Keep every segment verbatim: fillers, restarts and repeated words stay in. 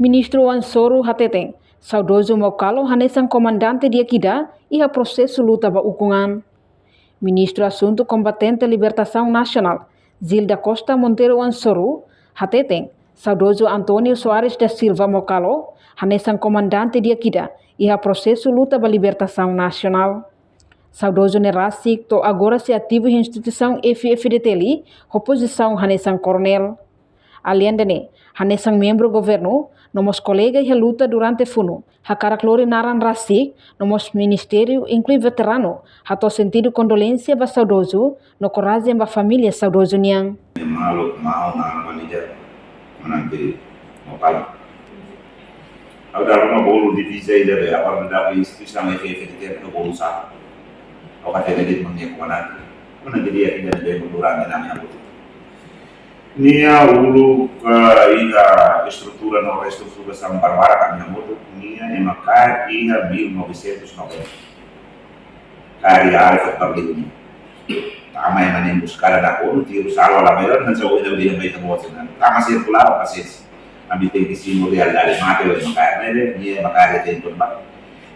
Ministru Oan Soru hateten, saudozu Maukalo hanesan komandante di'ak ida iha prosesu luta ba ukun an. Ministru Asuntu Kombatente Libertasaun Nasionál, Gil da Costa Monteiro Oan Soru, hateten, saudozu António Soares da Silva Maukalo hanesan komandante di'ak ida iha prosesu luta ba libertasaun nasionál. Saudozu ne'e rasik to'o agora sei ativu iha instituisaun F-FDTL ho pozisaun hanesan koronél. Aleinde ne'e, hanesan membru governu, no mós kolega iha luta durante funu, hakarak lori naran rasik, no mós ministériu inklui veteranu, hato'o sentidu kondolénsia ba saudozu, no korajen ba família saudozu nian. Maluk mau na manager, mananti mau kala. Ha'u dala ruma bolu diviza ida be, agora dala instituisaun F-FDTL bolu sa. Ha'u hatene de'it mak nia komandante. Mananti di'ak ida ne'ebé durante ami hamutuk. Nia uluk iha estrutura no reestruturasaun barak-barak ami hamutuk, nia ema kaer iha mil novecentos e noventa. Kaer iha área Fotbar Liu nian. Tama ema ne'e buska dada konu, tiru salo la melhor, hanesan ohin ha'u dehan ba ita-boot sira. Tama sirkulár, pasiénsia. Ami tenke simu realidade mate, ema kaer ne'e, nia ema kaer iha tempu ba.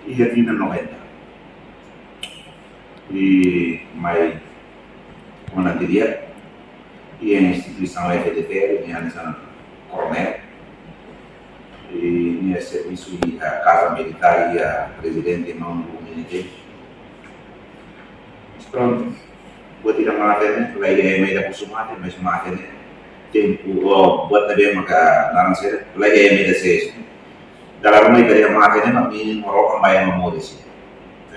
Iha tinan noventa. I mai komandante di'ak iha instituisaun F-FDTL, nia hanesan koronél. I nia servisu iha Kaza Militár, iha Prezidente Maun Bubu nia tempu. Mas prontu, buat ida mate ne'e, la iha ema ida husu mate, mas mate ne'e. Tempu, oh, buat ne'ebé maka naran sira, la iha ema ida sees. Dala ruma ita dehan mate ne'e, mak mínimu rohan ba ema moris.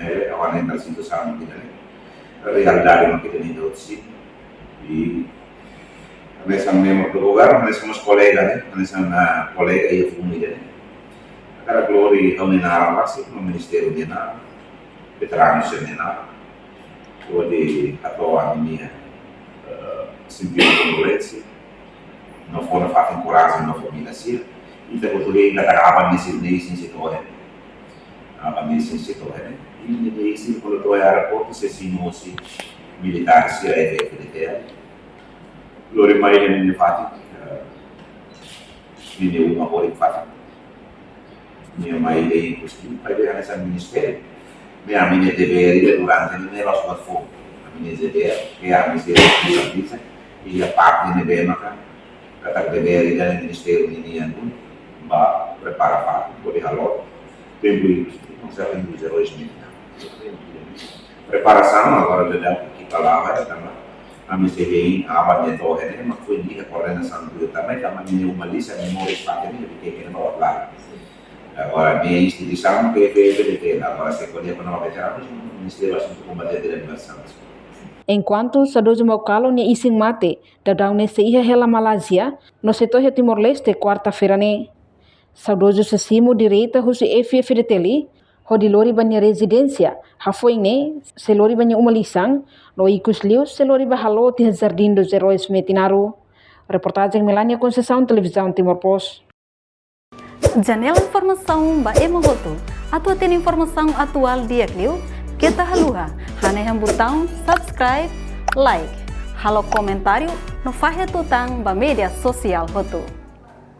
Eh, agora ne'e dala situasaun ida-ne'e. Realidade mak ita-nia hotu sira. I hanesan membru do governu, hanesan mós kolega, ne'e? Hanesan, ah, kolega iha funu ida-ne'e. Hakarak lori ha'u-nia naran rasik, no ministériu nia naran, veteranu sira-nia naran. Hodi hato'o ami-nia, eh, sentidu kondolénsia. No fó nafatin korajen ba família sira. Ita hotu dehan katak aban ne'e sei, ne'e sei to'o iha ne'e. Aban ne'e sei to'o iha ne'e. I ne'e sei kuandu to'o iha aeroportu sei simu husi militár sira F-FDTL. Lori mai iha ne'e fatin, eh, ne'e uma hori fatin. Nia mai dehan ikus liu, pai dehan hanesan ministériu. Ne'e ami-nia devér ida durante ne'e la'ós buat foun. Ami-nia devér, ke ami sei responsabiliza, iha parte ne'ebé maka, katak devér ida-ne'e ministériu ninian duni, ba prepara fatin, hodi halo. Tempu ikus liu, maka tempu ikus liu. Preparasaun agora daudaun ki'ik la'o, tanba ami sei hein aban ne'e to'o iha ne'e, mak foin iha koordenasaun tuir tanba, tanba ami-nia uma lisa, ami moris fatin ne'e, bikin kena bawa lari. Agora, ne'e instituisaun ke F-FDTL, agora sei ko'alia kona-ba veteranu, Ministériu Asuntu Kombatente Libertasaun Nasionál. Enkuantu saudozu Maukalo nia isin mate, daudaun ne'e sei iha hela Malázia, no sei to'o iha Timor-Leste, kuarta-feira ne'e. Saudozu sei simu direta husi F-FDTL, hodi lori ba nia rezidénsia, hafoin ne'e, sei lori ba nia uma lisan, no ikus liu, sei lori ba halo tiha Jardim dos Heróis Metinaro. Reportajen Melania Conceição, Televizaun Timor Post. Janela informasaun ba ema hotu. Atu hatene informasaun atuál di'ak liu, keta haluha, hanehan butaun subscribe, like, halo komentáriu, no fahe tutan ba média sosiál hotu.